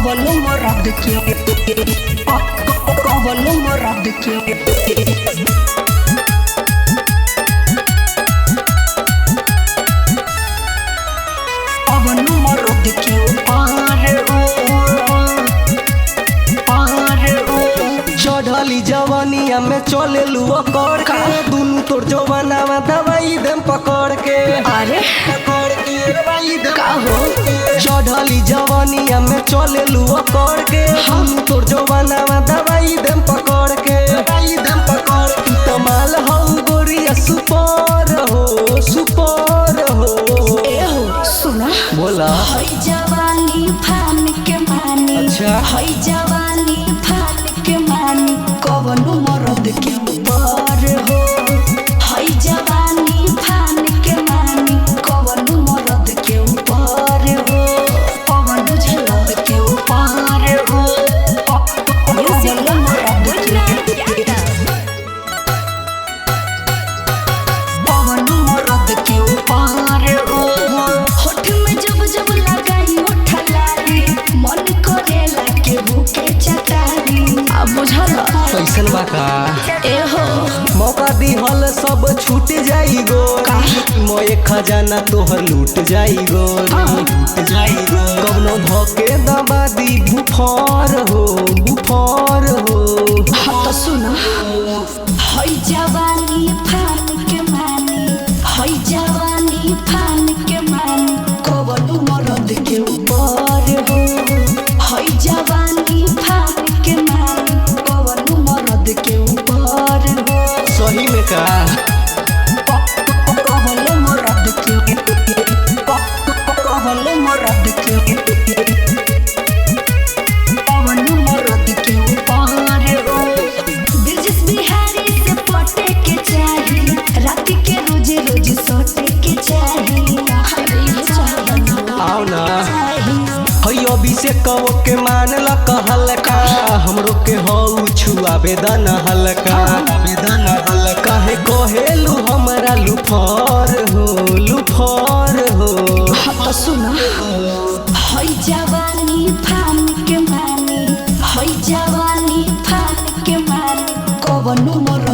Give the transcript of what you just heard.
कवनो मरद के, कवनो मरद के, कवनो मरद के पार हो, पार हो। चढ़ली जवनिया में चले लुआ कर के, दुनू तोर जवानावा दवाई देम पकड़ के। अरे पकड़ के दवाई देम। का हो? चढ़ली जवनिया में चले लुआ कर के, दुनू तोर जवानावा दवाई देम पकड़ के, दवाई देम पकड़ के। तमाल हौ गोरिया सुपर हो, सुपर हो। ए हो सुना। बोला। हई जवानी फान के मानी। अच्छा। हई जवानी फान के मानी, कवनो मरद के ऊपर हो। हई जवानी फान के मानी, कवनो मरद के ऊपर हो, कवनो झलक के ऊपर हो, कवनो मरद के, कवनो मरद के ऊपर हो। होठ में जब जब लगाई होठ लाली, मन करेला केहू के चटारी। आ बुझल। कैसन बा का? ए हो। मौका दिहल सब छूट जाई गोरी, मोए खजाना तोहर लूट जाई गोरी, लूट जाई गोरी। कवनो धोके दबा दी बुफार हो, बुफार हो। हाँ तो सुना। हई जवानी फान के मानी, हई जवानी फान के मानी, कवनो मरद के ऊपर हो। हई जवानी फान के मानी, कवनो मरद के ऊपर हो। सही में का? कवनो मरद के, कवनो मरद के, कवनो मरद के ऊपर हो। ब्रजेश बिहारी से पटे के चाही, रात के रोज रोज सोटे के चाही। अरे ये चाही। आओ ना। चाही। हई अभिषेक के मान ल कहलका, हमरो के हऊ छुआबे दन हलका, आवेदन हलका। काहे कहेलू हमरा लुफार हो, लुफार हो। हाँ तो सुना। हई जवानी फान के मानी, हई जवानी फान के मानी, कवनो मरद